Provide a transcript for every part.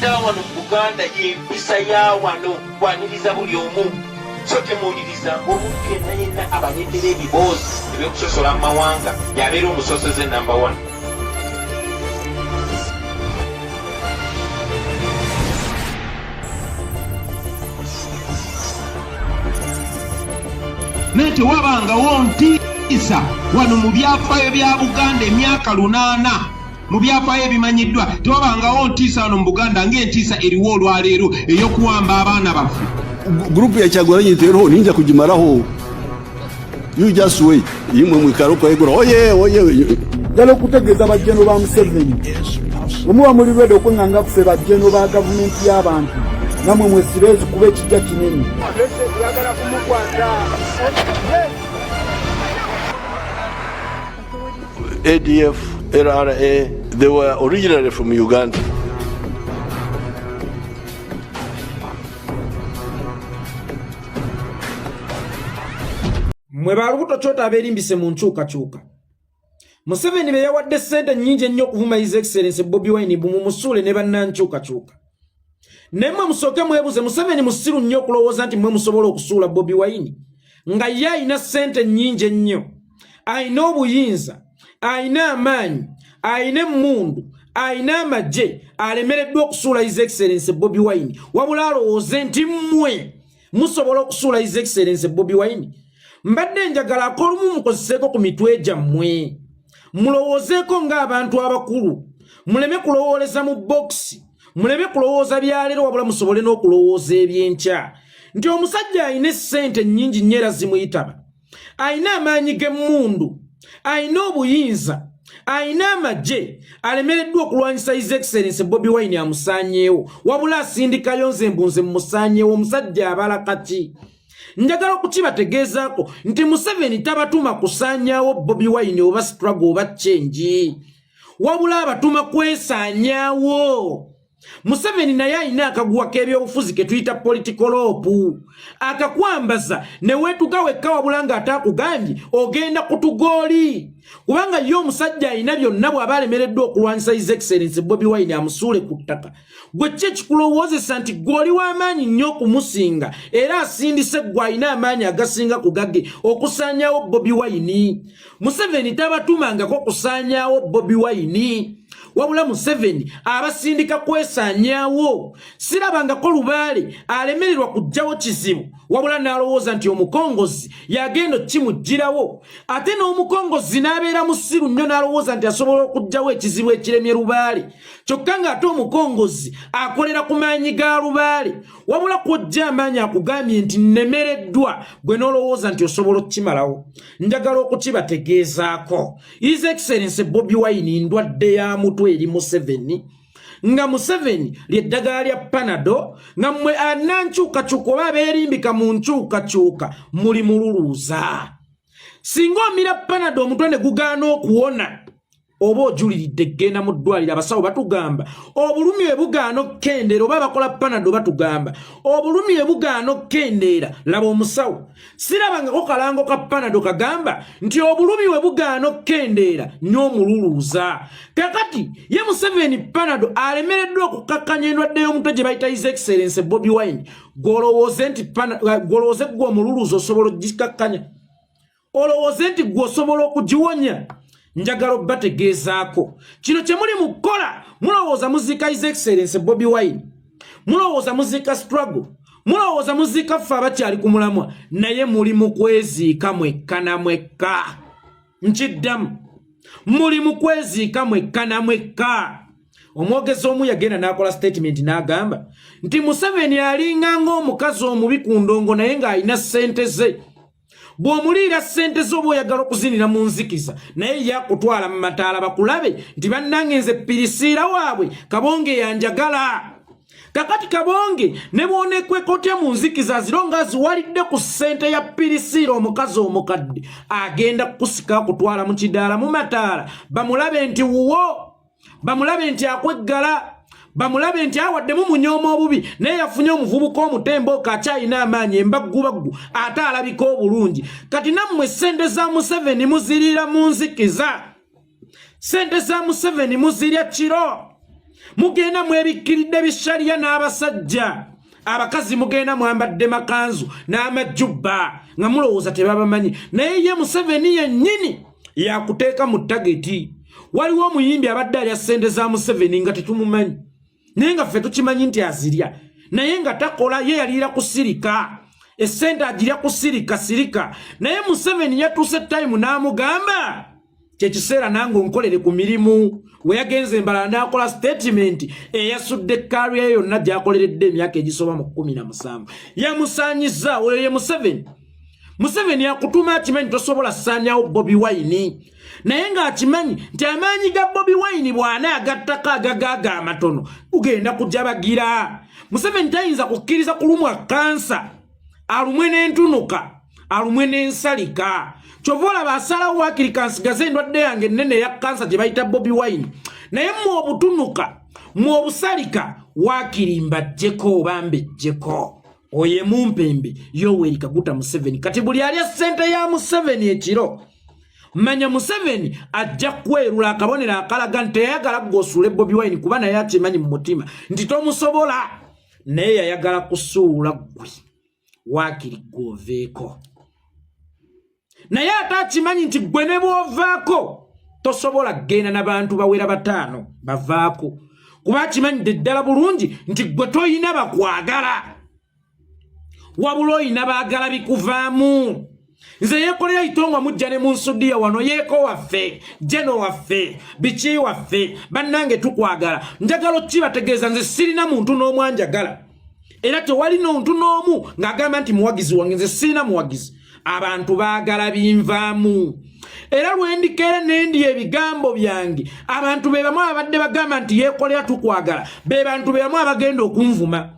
Naddala wano mu Buganda y'empisa ya wano kwaniriza buli omu. So temuwuliriza ng'omuntu yenna yenna abaleetera ebiboozi eby'okusosola mu mawanga y'abeera omusosoze number one. Naye tewabangawo ntiisa wano mu byafaayo bya Buganda emyaka 800 mu byafaayo ebimanyiddwa, tewabangawo ntiisa wano mu Buganda ng'entiisa eriwo olwaleero ey'okuwamba abaana baffe. Gurupu ya Kyagulanyi teriho, ninja kugimaraho. You just wait. Imwe mwikara ukwegura oye oye. Njala okutegeeza bajjeno ba Museveni, bwe muba muli ready okweŋŋanga ffe bajjeno ba gavumenti y'abantu, namwe mwesireezi kuba ekijja kinene. ADF, LRA, they were originally from Uganda. Mwe balubuto kyota abeerimbise mu nkyukakyuka. Museveni be yawadde ssente nnyingi ennyo okuvuma His Excellency Bobi Wine mbu mumusuule ne bannankyukakyuka. Naye mmwe musooke mwebuze, Museveni musiru nnyo okulowooza nti mmwe musobola okusuula Bobi Wine nga ye alina ssente nnyingi ennyo, alina obuyinza, alina amaanyi, alina emmundu, alina amagye, alemereddwa okusuula His Excellency Bobi Wine, wabula alowooze nti mmwe musobola okusuula His Excellency Bobi Wine. Mbadde njagala ak'olumu mukozeseeko ku mitwe gyammwe, mulowoozeeko ng'abantu abakulu, muleme kulowooleza mu bokisi, muleme kulowooza byaleero, wabula musobole n'okulowooza ebyenkya, nti omusajja alina essente nnyingi nnyo era zimuyitaba, alina amaanyi g'emmundu, alina obuyinza, alina amagye, alemereddwa okulwanyisa His Excellency Bobi Wine amusaanyeewo, wabula asindikayo nze mbu nze mmusaanyeewo. Omusajja abala kati njagala okukibategeezaako nti Museveni tabatuma kusaanyaawo Bobi Wine oba struggle oba change, wabula abatuma kwesaanyaawo. Museveni naye alina akaguwa k'ebyobufuzi ke tuyita political rope, akakwambaza ne weetuga wekka, wabula ng'ate akugambye ogenda kutuga oli, kubanga ye omusajja alina byonna. Bw'aba alemereddwa okulwanyisa His Excellency Bobi Wine amusuule ku ttaka, gwe ki ekikulowoozesa nti gwe oli w'amaanyi nnyo okumusinga, era asindise gwe alina amaanyi agasinga ku gage okusaanyaawo Bobi Wine? Museveni tabatumangako kusaanyaawo Bobi Wine, wabula Museveni abasindika kwesaanyaawo. Sirabangako lubaale alemererwa kuggyawo kizibu, wabula n'alowooza nti omukongozi yagenda okukimuggyirawo, ate n'omukongozi n'abeera musiru nnyo n'alowooza nti asobola okuggyawo ekizibu ekiremye lubaale, kyokka ng'ate omukongozi akolera ku maanyi ga lubaale. Wabula kwojja amaanyi akugambye nti nnemereddwa, gwe n'olowooza nti osobola okukimalawo. Njagala okukibategeezaako, His Excellency Bobi Wine ndwadde ya mutwe eri Museveni, nga Museveni lyeddagala lya Panado, nga mmwe anankyukakyuka oba abeerimbika mu nkyukakyuka muli mululuuza. Singa omira Panado omutwe ne gugaana okuwona, oba ojuliridde genda mu ddwaliro. Abasawo batugamba obulumi bwe bugaana okukendeera, oba abakola Panado batugamba obulumi bwe bugaana okukendeera, laba omusawo. Sirabangako kalango ka Panado kagamba nti obulumi bwe bugaana okukendeera nywa omululuuza. Kakati ye Museveni Panado alemereddwa okukakkanya endwadde y'omutwe gye bayita His Excellency Bobi Wine, gw'olowooze nti gw'olowooze gwe omululuuza osobola okugikakkanya, olowooze nti gwe osobola okugiwonya? Njagala obategeezaako kino kye muli mu kukola. Mulowooza muziika His Excellency Bobi Wine, mulowooza muziika struggle, mulowooza muziika ffe abakyali ku mulamwa, naye muli mu kweziika mwekka na mwekka. Nkiddamu, muli mu kweziika mwekka na mwekka. Omwogezi omu yagenda n'akola statement n'agamba nti Museveni alinga ng'omukazi omubi ku ndongo, naye ng'alina ssente ze. Bw'omuliira ssente zo oba oyagala okuzinira mu nzikiza, naye ye akutwala mu mataala bakulabe nti bannange nze pirisiira waabwe Kabonge yanjagala. Kakati Kabonge ne bw'oneekweka otya mu nzikiza, aziro nga aziwalidde ku ssente ya pirisiira omukazi omukadde, agenda kukusika akutwala mu kidaala mu mataala bamulabe nti wuwo, bamulabe nti akweggala, bamulabe nti awaddemu munyooma obubi, naye yafunye omuvubuka omutembo kakyalina amaanyi embaggubaggu ate alabika obulungi. Kati nammwe ssente za Museveni muziriira mu nzikiza, ssente za Museveni muzirya kiro. Mugenda mwebikkiridde bishaliya n'abasajja, abakazi mugenda mwambadde makanzu n'amajjubba nga mulowooza tebabamanyi. Naye ye Museveni yennyini yakuteeka mu tageti. Waliwo omuyimbi abadde alya ssente za Museveni nga tetumumanyi, naye nga ffe tukimanyi nti azirya, naye nga takola. Ye yaliira kusirika, essente agirya kusirika sirika. Naye Museveni yatuuse tayimu n'amugamba, kyekiseera nange onkolere ku mirimu. We yagenze embalala n'akola sitatimenti eyasudde kariya yonna gy'akoleredde emyaka egisoba mu 17. Yamusaanyizza. Oyo ye Museveni. Museveni akutuma akimanyi tosobola saanyawo Bobi Wine, naye ng'akimanyi nti amaanyi ga Bobi Wine bw'anaagattako agagaaga amatono gugenda kujabagira. Museveni tayinza kukkiriza kulumwa kansa alumwe n'entunuka, alumwe n'ensalika. Kyova olaba asalawo, waakiri kansigaze endwadde yange ennene eya kansa gye bayita Bobi Wine, naye mwe obutunuka, mwe obusalika, waakiri mbajjeko oba mbejjeko. Oyo emumpembe Yoweri Kaguta Museveni. Kati buli alya ssente ya Museveni ekiro, manya Museveni ajja kwerula akabonero akalaga nti teyayagala gwosuula Bobi Wine, kuba naye akimanyi mu mutima nti tomusobola, naye yayagala kusuula ggwe, waakiri gwoveeko. Naye ate akimanyi nti ggwe ne bw'ovaako tosobola kugenda n'abantu bawera 5 bavaako, kuba akimanyidde ddala bulungi nti ggwe toyina bakwagala, wabula oyina baagala bikuvaamu. Nze yeekolera itongwa mujja ne mu nsudiya wano, yeeko waffe, jeno waffe, biki waffe, bannange tukwagala. Njagala okkibategeeza, nze sirina muntu n'omu anjagala, era tewali muntu n'omu ng'agamba nti muwagizi wange. Nze sirina muwagizi, abantu baagala binvaamu. Era lwendikeera nendi ebigambo byange, abantu be bamu abadde bagamba nti yeekolera tukwagala, be bantu be bamu abagenda okunvuma.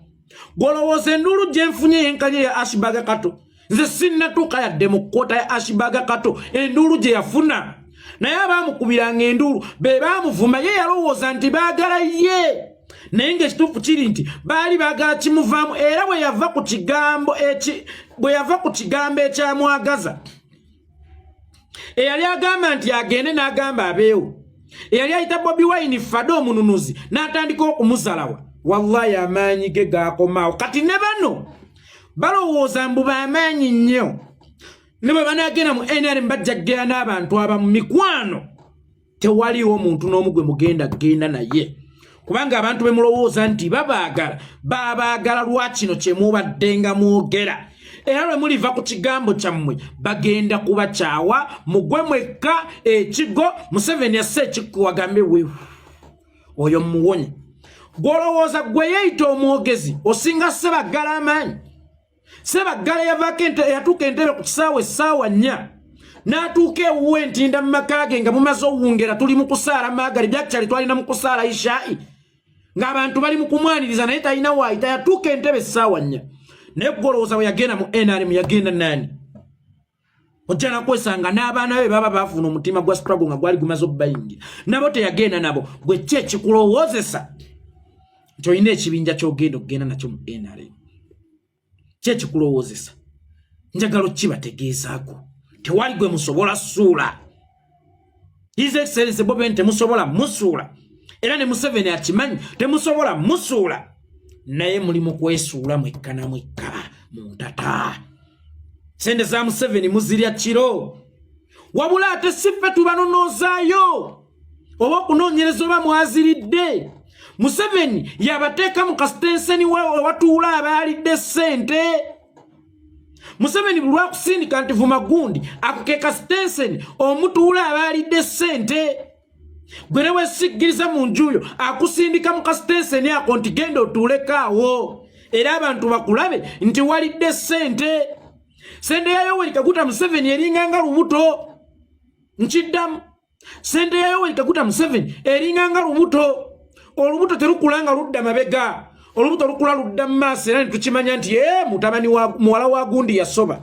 Gwolowooza enduulu gye nfunye yenkanye ya Ashbaga Kato? Nze sinnatuuka yadde mu kkoota ya Ashbaga Kato enduulu gye yafuna, naye abaamukubiranga enduulu be baamuvuma. Ye yalowooza nti baagala ye, naye ng'ekituufu kiri nti baali baagala kimuvaamu. Era bwe yava ku kigambo eki, bwe yava ku kigambo ekyamwagaza, eyali agamba nti agende n'agamba abeewo, eyali ayita Bobi Wine fade omununuzi n'atandika okumuzalawa, wallahi amaanyi ge gakomaawo. Kati ne bano balowooza mbu b'amaanyi nnyo, ne bwe banaagenda mu NRM bajja kugenda n'abantu abamu. Mikwano, tewaliwo muntu n'omu gwe mugenda kugenda naye, kubanga abantu be mulowooza nti babaagala, babaagala lwa kino kye mubaddenga mwogera. Era lwe muliva ku kigambo kyammwe bagenda kubakyawa, mugwe mwekka ekigo. Museveni asse ekikko, wagambe we oyo muwonye. Gw'olowooza gwe yeeyita omwogezi osinga Ssebaggala amaanyi? Ssebaggala yavaako yatuuka entebe ku kisaawe essaawa 4, n'atuuka ewuwe entinda mu maka ge nga mumaze owungera, tuli mu kusaala maagali byakyali, twalina mu kusaala ishaayi ng'abantu bali mu kumwaniriza, naye talina waayita. Yatuuka entebe essaawa 4. Naye gwolowooza bwe yagenda mu NRM yagenda nani? Ojja nakwesanga n'abaana be baba baafuna omutima gwa struggle nga gwali gumaze okubayingira, nabo teyagenda nabo. Gwe ki ekikulowoozesa nti olina ekibinja ky'ogenda okugenda nakyo mu NRM? Ki ekikulowoozesa? Njagala okkibategeezaako, tewali gwe musobola suula His Excellency Bobi Wine, temusobola musuula. Era ne Museveni akimanyi, temusobola musuula, naye muli mu kwesuula mwekka na mwekka mu ntata. Sente za Museveni muzirya kiro, wabula ate si ffe tubanonoozaayo oba okunoonyereza oba mwaziridde. Museveni yabateeka mu kasitenseni ewatuula abaalidde ssente. Museveni buli lwakusindika nti vuma gundi, ako ke kasitenseni omutuula abaalidde ssente. Gwe ne wesiggiriza mu njuyo, akusindika mu kasitenseni ako nti genda otuuleko awo, era abantu bakulabe nti walidde ssente. Sente ya Yoweri Kaguta Museveni eringa nga lubuto. Nkiddamu, sente ya Yoweri Kaguta Museveni eringa nga lubuto. Olubuto terukula nga ludda mabega, olubuto lukula ludda mu maaso, era ne tukimanya nti e mutabani wa muwala wa gundi yasoba,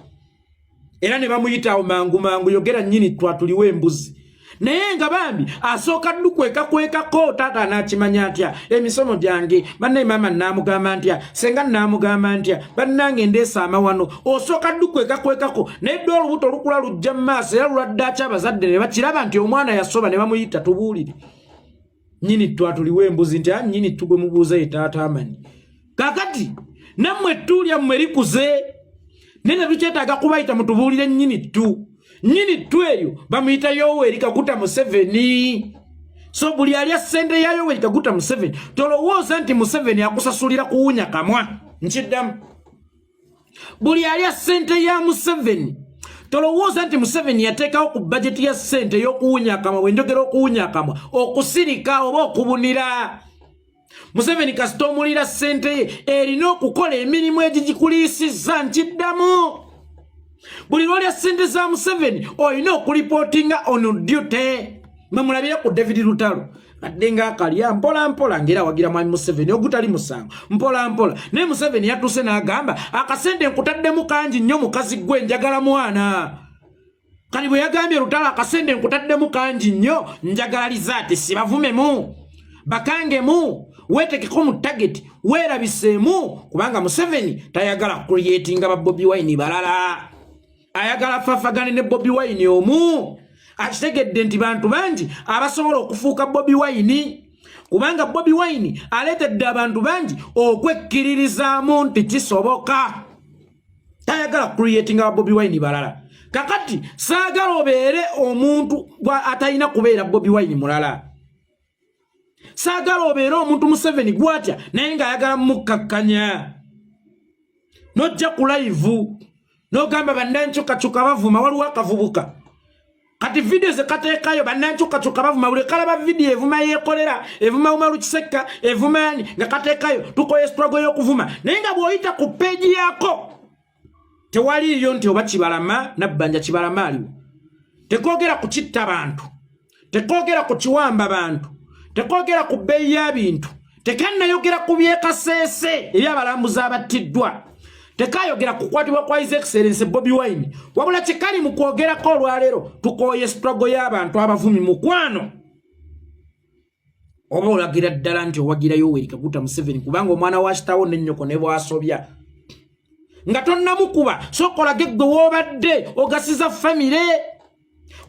era ne bamuyita awo mangu mangu, yogera nnyini twatuliwo embuzi. Naye nga bambi asooka ddukwekakwekako, taata anaakimanya atya emisomo gyange? Bannaye maama naamugamba ntya? Senga naamugamba ntya? Bannange ndeesa amawano. Osooka ddukwekakwekako, naye dde olubuto lukula lujja mu maaso, era lulwadde aki abazadde ne bakiraba nti omwana yasoba, ne bamuyita, tubuulire. Nyini ttu atuliwa embuzi nti a nyini ttu gwe mubuuza ye taata Amani. Kakati nammwe ettu lyammwe likuze, naye tetukyetaaga kubayita mutubuulire nyini ttu. Nyini ttu eryo bamuyita Yoweri Kaguta Museveni. So buli alya ssente ya Yoweri Kaguta Museveni, tolowooza nti Museveni akusasulira kuwunya kamwa. Nkiddamu, buli alya ssente ya Museveni, tolowooza nti Museveni yateekawo ku bajeti ya ssente ey'okuwunya akamwa. Bwe njogera okuwunya akamwa, okusirika oba okubunira. Museveni kasita omulira ssente ye, erina okukola emirimu egigikuliisizza. Nkiddamu, buli lwolya ssente za Museveni olina okulipootinga on duty. Mwe mulabire ku David Lutalo, badde ng'akalya mpola mpola ng'era awagira mwami Museveni ogutali musango mpola mpola, naye Museveni yatuuse n'agamba, akasente nkutaddemu kangi nnyo, mukazi gwe, njagala mwana. Kati bwe yagambye Lutalo, akasente nkutaddemu kangi nnyo, njagala lizaati, sibavumemu, bakangemu, weetekeko mu target, weerabiseemu, kubanga Museveni tayagala creatinga ba Bobi Wine balala, ayagala fafagane ne Bobi Wine omu. Akitegedde nti bantu bangi abasobola okufuuka Bobi Wine, kubanga Bobi Wine aleetedde abantu bangi okwekkiririzaamu nti kisoboka. Tayagala creatinga ba Bobi Wine balala. Kakati saagala obeere omuntu atalina kubeera Bobi Wine mulala. Saagala obeere omuntu Museveni gwatya naye ng'ayagala mukkakkanya, nojja ku live n'ogamba bannankyukakyuka bavuma. Waliwo akavubuka kati vidiyo ze kateekayo, bannankyukakyuka bavuma. Buli kalaba vidiyo evuma yeekolera, evuma Umaru Kisekka, evuma ani, nga kateekayo, tukoye struggle y'okuvuma. Naye nga bw'oyita ku page yako tewaliiyo nti oba Kibalama Nabbanja Kibalama aliwo. Tekoogera ku kitta bantu, tekoogera ku kiwamba bantu, tekoogera ku bbeeyi ya bintu, tekannayogera ku byekaseese ebyabalambuzi abattiddwa, tekayogera kukwatibwa kwa His Excellence Bobi Wine. Wabula kikali mu kwogerako olwaleero, tukooye struggle y'abantu abavumi. Mukwano, oba olagira ddala nti owagira Yoweri Kaguta Museveni, kubanga omwana wa kitaawo nennyoko ne bwasobya nga tonnamukuba, sooka olage ggwe woobadde ogasiza famire,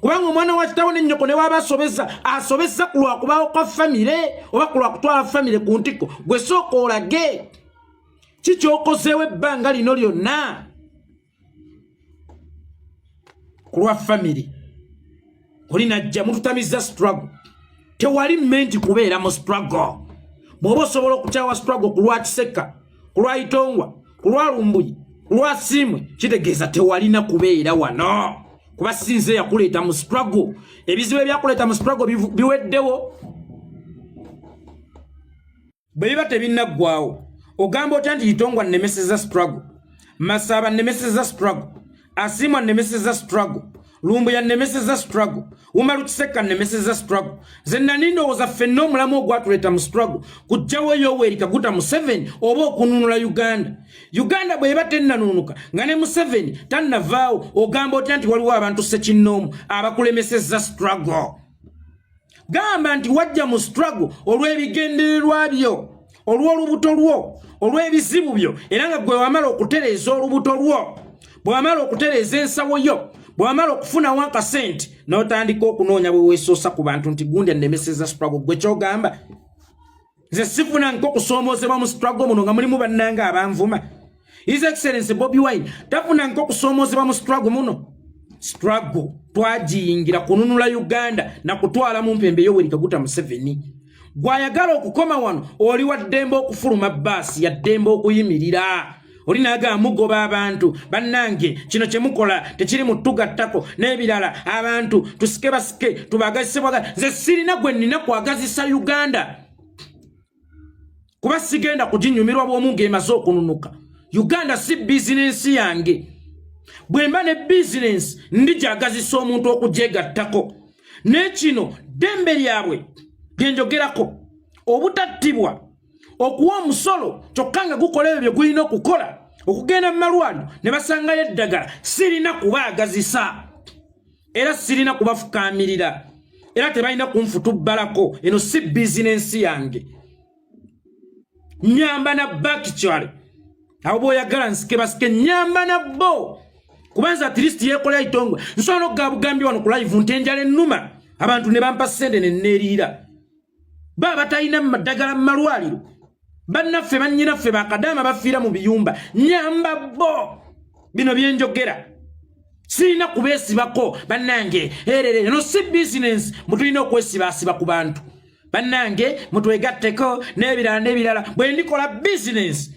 kubanga omwana wa kitaawo nennyoko ne waaba asobeza, asobeza ku lwakubaawo kwa famire oba ku lwakutwala famire ku ntikko. Gwe sooka olage kikyokozeewo ebbanga lino lyonna ku lwa famire. Oli najja mututamiza struggle. Tewali menti kubeera mu struggle. Bw'oba osobola okukyawa struggle ku lwa Kiseka, ku lwa Itongwa, ku lwa Lumbuyi, ku lwa Siimwe, kitegeeza tewalina kubeera wano, kuba sinze yakuleeta mu struggle. Ebizibu ebyakuleeta mu struggle biweddewo. Bwe biba tebinnaggwawo, ogamba otya nti Itongwa nnemeseza struggle, Masaaba nnemeseza struggle, Asiimwa nnemeseza struggle, Lumbuya nnemeseza struggle, Umaru Kisekka nnemeseza struggle? Nze nani ndowooza ffenna omulamu ogwatuleeta mu struggle kujjawo Yoweri Kaguta Museveni oba okununula Uganda. Uganda bw'eba tennanunuka nga ne Museveni tannavaawo, ogamba otya nti waliwo abantu ssekinnoomu abakulemeseza struggle? Gamba nti wajja mu struggle olw'ebigendererwa byo, olw'olubuto lwo, olw'ebizibu byo, era nga gwe wamala okutereeza olubuto lwo, bwe wamala okutereeza ensawo yo, bwe wamala okufunawo akasente, n'otandika okunoonya bwe weesoosa ku bantu nti gundi annemeseza struggle. Gwe kyogamba, nze sifuna nk'okusoomoozebwa mu struggle muno nga mulimu bannanga abanvuma. His Excellence Bobi Wine tafuna nk'okusoomoozebwa mu struggle muno. Struggle twagiyingira kununula Uganda na kutwala mu mpembe Yoweri Kaguta Museveni. Gwayagala okukoma wano, oli wa ddembe okufuluma, baasi ya ddembe okuyimirira. Oli naga mugoba abantu. Bannange, kino kye mukola tekiri mu tugattako n'ebirala. Abantu tusike basike, tubagazise bwaga. Nze sirina gwe nnina kwagazisa Uganda, kuba sigenda kuginyumirwa bw'omu ng'emaze okununuka. Uganda si bizinensi yange. Bwe mba ne bizinensi, ndigyagazisa omuntu okugyegattako. Naye kino ddembe lyabwe lye njogerako, obutattibwa, okuwa omusolo kyokka nga gukola ebyo bye gulina okukola, okugenda mu malwaliro ne basangayo eddagala. Sirina kubaagazisa, era sirina kubafukaamirira, era tebalina kunfutubbalako. Eno si bizinensi yange. Nyamba na bakikyale abo boyagala nsike basike, nyamba nabo, kubanza at least yekola Itongwa. Nsobola nokugaba bugambye wano ku live nti enjala ennuma, abantu ne bampa ssente ne neeriira. Ba abatalina ddagala mu malwaliro, bannaffe, bannyinaffe, bakadaama bafiira mu biyumba, nyamba bo. Bino byenjogera sirina kubeesibako, bannange. Erere eno si bizinensi, mutulina okwesibaasiba ku bantu. Bannange, mutwegatteko n'ebirala n'ebirala. Bwe ndikola bizinensi,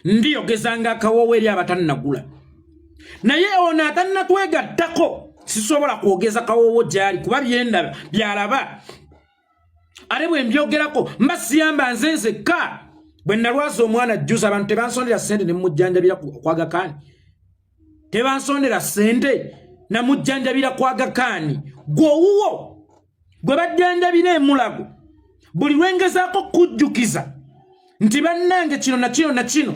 ndiyogezanga akawoowo eri abatannagula, naye ono atannatwegattako sisobola kwogeza kawoowo gyali, kuba byendaba byalaba, ate bwe mbyogerako mba siyamba nze nzekka. Bwe nalwaza omwana jjuza, abantu tebansondera ssente ne mujjanjabira kwagakaani? Tebansondera ssente namujjanjabira kwagakaani? Gwe owuwo gwe bajjanjabira emulago, buli lwengezaako kujjukiza nti bannange kino na kino na kino,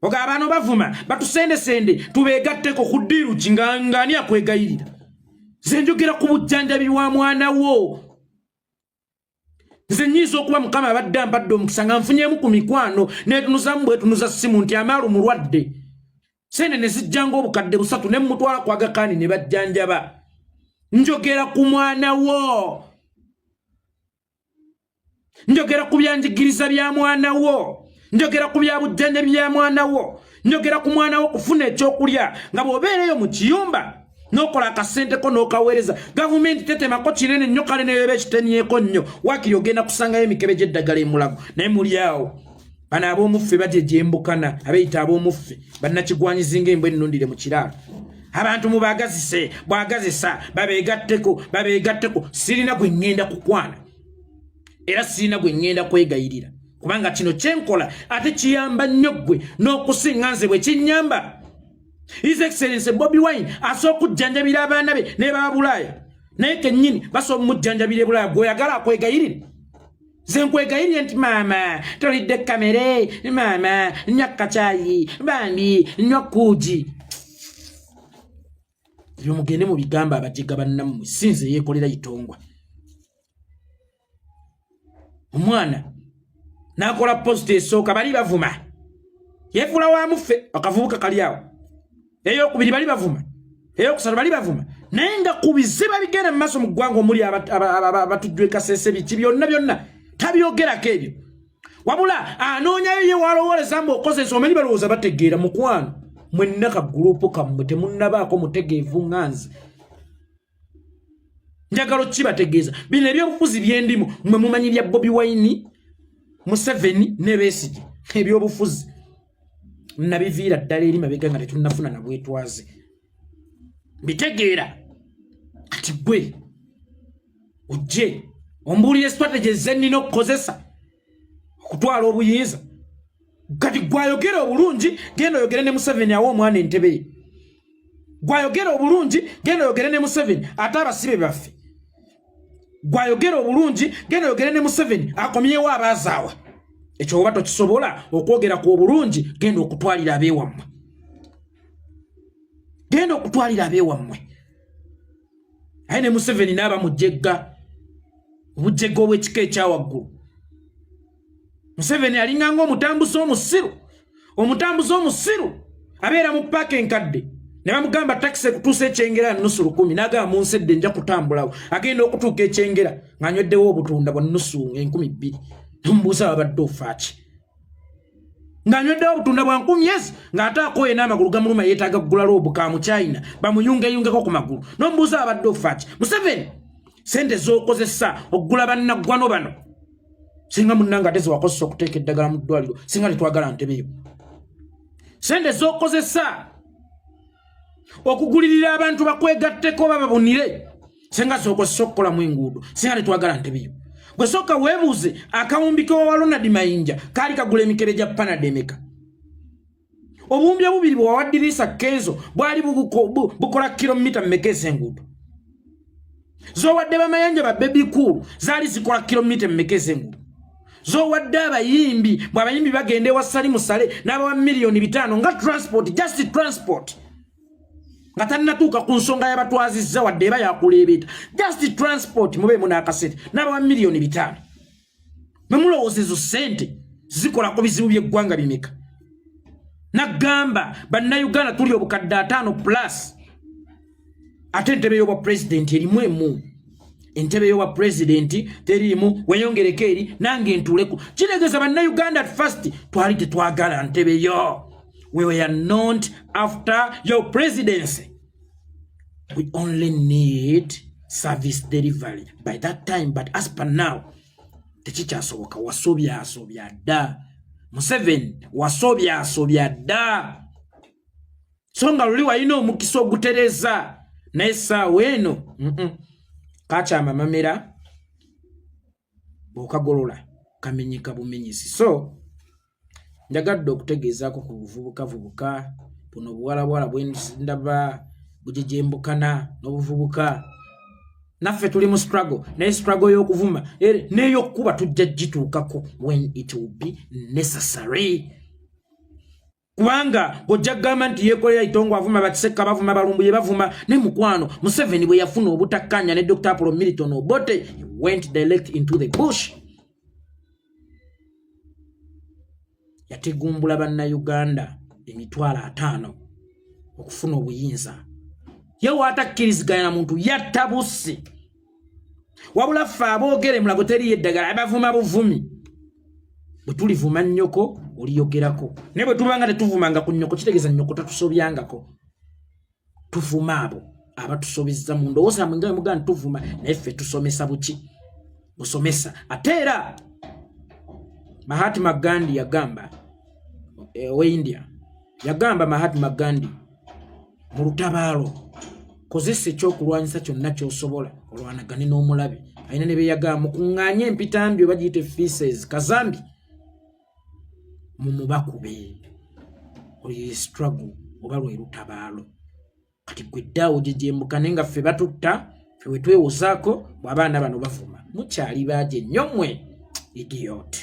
oga abantu bavuma, batusendesende tubeegatteko ku ddiiru ki? Nga ng'ani akwegayirira? Nze njogera ku bujjanjabi bwa mwana wo. Nze nnyinza okuba Mukama abadde ampadde omukisa nga nfunyemu ku mikwano, neetunuzamu bwetunuza simu nti amaalu mulwadde, sente ne zijjanga obukadde 300 ne mmutwala ku Agakaani ne bajjanjaba. Njogera ku mwana wo, njogera ku byanjigiriza bya mwana wo, njogera ku bya bujjanjabi bya mwana wo, njogera ku mwana wo kufuna ekyokulya, nga bw'obeereyo mu kiyumba n'okola akasente ko n'okaweereza gavumenti tetemako kinene nnyo. Kale neyoba ekitemyeko nnyo, waakiri ogenda kusangayo emikebe gy'eddagala emulago. Naye muli awo, bano ab'omuffe bagyegyembukana, abeeyita ab'omuffe bannakigwanyizi ng'embwa ennundire mu kiraalo. Abantu mubagazise bwagazisa, babeegatteko, babeegatteko. Sirina gwe ŋŋenda kukwana era sirina gwe ŋŋenda kwegayirira, kubanga kino kyenkola ate kiyamba nnyo ggwe n'okusinga nze bwe kinnyamba. His Excellence Bobi Wine asobola okujjanjabira abaana be ne babulaaya, naye kennyini basobola omujjanjabira ebulaaya. Gweoyagala akwegayirire? Nze nkwegayirire nti maama tolidde kamere, maama nywa kacaayi, bambi nywa kuugi? Ebyo mugende mu bigambo abajega bannammwe, si nze yeekolera itongwa. Omwana n'akola post esooka, bali bavuma, yeefuula wa muffe, akavubuka kali awo. Eyokubiri bali bavuma, eyokusatu bali bavuma, naye nga ku bizibu ebigenda mu maaso mu ggwanga omuli abatujju ekasese, biki byonna byonna tabyogerako ebyo, wabula anoonyayo ye walowooleza mbu okozesa. Omanyi balowooza bategeera. Mukwano, mwenna kagurupu kammwe temunnabaako mutegeevu nga nze. Njagala okkibategeeza, bino ebyobufuzi byendimu, mwe mumanyi bya Bobi Wine, Museveni ne Besigye. Ebyobufuzi nabiviira ddala eri mabega nga tetunnafuna na bwetwaze, mbitegeera. Kati gwe ojje ombuulire strategy zennina okukozesa okutwala obuyinza. Kati gwayogera obulungi, genda oyogere ne Museveni awe omwana entebe ye. Gwayogera obulungi, genda oyogere ne Museveni ate abasibe baffe. Gwayogera obulungi, genda oyogere ne Museveni akomyewo abaazaawa. Ekyo oba tokisobola okwogera ku obulungi, genda okutwalira abeewammwe, genda okutwalira abeewammwe. Aye ne Museveni n'aba mujegga, obujegga obw'ekika ekyawaggulu. Museveni alinganga omutambuzi omusiru, omutambuzi omusiru abeera mu paaka enkadde ne bamugamba takisi ekutuusa ekyengera nusu 1000, n'agamba munsedde nja kutambulawo. Agenda okutuuka ekyengera ng'anyweddewo obutunda bwa nusu 2000. Nomubuuza babadde ofaaki ng'anyweddewo obutunda bwa 1000 ezi, ng'ate akooye n'amagulu gamuluma, yeetaaga kugula loobu ka muchina bamuyungeyungeko ku magulu. Nomubuuza babadde ofaaki. Museveni, sente z'okozesa okugula bannaggwano bano, singa munnange ate zewakozesa okuteeka eddagala mu ddwaliro, singa tetwagala ntebeyo. Sente z'okozesa okugulirira abantu bakwegatteko oba babunire, singa zokozesa okukolamu enguudo, singa tetwagala ntebeyo. Gwe sooka weebuuze, akawumbi kewawa Ronald Mayinja kaali kagula emikebe gya Panado emeka? Obuwumbi obubiri bwewawaddirisa Kenzo bwali bukola kilomita mmeka? Ez'enguudo zowadde bamayanja ba Bebe Cool zaali zikola kilomita mmeka? Ez'enguudo zowadde abayimbi, bwe abayimbi bagenda ewa Sali Musale n'abawa miliyoni 5 nga transport, just transport, nga tannatuuka ku nsonga yabatwazizza wadde eba yakuleebeeta, just transport, mubeemu n'akasente, n'abawa miliyoni 5, mwe mulowooza ezo ssente zikola ku bizibu by'eggwanga bimeka? Nagamba bannayuganda tuli obukadde 50 plus, ate entebe y'obwa pulezidenti erimu emu. Entebe yowa pulezidenti teriimu, weyongereko eri nange ntuuleko. Kitegeeza Bannayuganda at first twali tetwagala ntebe yo. We were not after your presidency, we only need service delivery by that time. But as per now tekikyasoboka. Wasobyasobya dda Museveni, wasobyasobya dda. So nga luli walina omukisa ogutereza, naye essaawa eno kakyama mamera, bw'okagolola kamenyeka bumenyesi. So njagadde okutegeezaako ku buvubukavubuka buno, obuwalabwala bwendaba bujejembukana n'obuvubuka. Naffe tuli mu struggle, naye struggle y'okuvuma n'ey'okukuba tujja gituukako when it will be necessary, kubanga ojja kugamba nti yekolera itongo, avuma bakiseka, bavuma balumbuye, bavuma ne mukwano. Museveni bwe yafuna obutakkanya ne Dr Apollo Milton Obote, he went direct into the bush, yategumbula Bannayuganda 500,000 okufuna obuyinza. Ye waatakkiriziganya na muntu yatta bussi. Wabula ffe aboogere Mulago teriyo eddagala, abavuma buvumi. Bwe tulivuma nnyoko oliyogerako, naye bwe tubanga tetuvumanga ku nnyoko, kitegeeza nnyoko tatusobyangako. Tuvuma abo abatusobezza mu ndowooza mwe nga mugamba tuvuma, naye ffe tusomesa buki busomesa. Ate era Mahatma Gandhi yagamba, owe India yagamba, Mahatma Gandhi, mu lutabaalo kozesa ekyokulwanyisa kyonna kyosobola olwanagane n'omulabe. Alina ne beyagamba, mukuŋŋaanye empitambi oba giyite feces, kazambi, mumubakube. Oyo struggle oba lwe lutabaalo. Kati gwe ddaawo gyegyembuka, naye nga ffe batutta, ffe wetwewozaako bw'abaana bano bavuma. Mukyali baagi ennyo mmwe, idiot.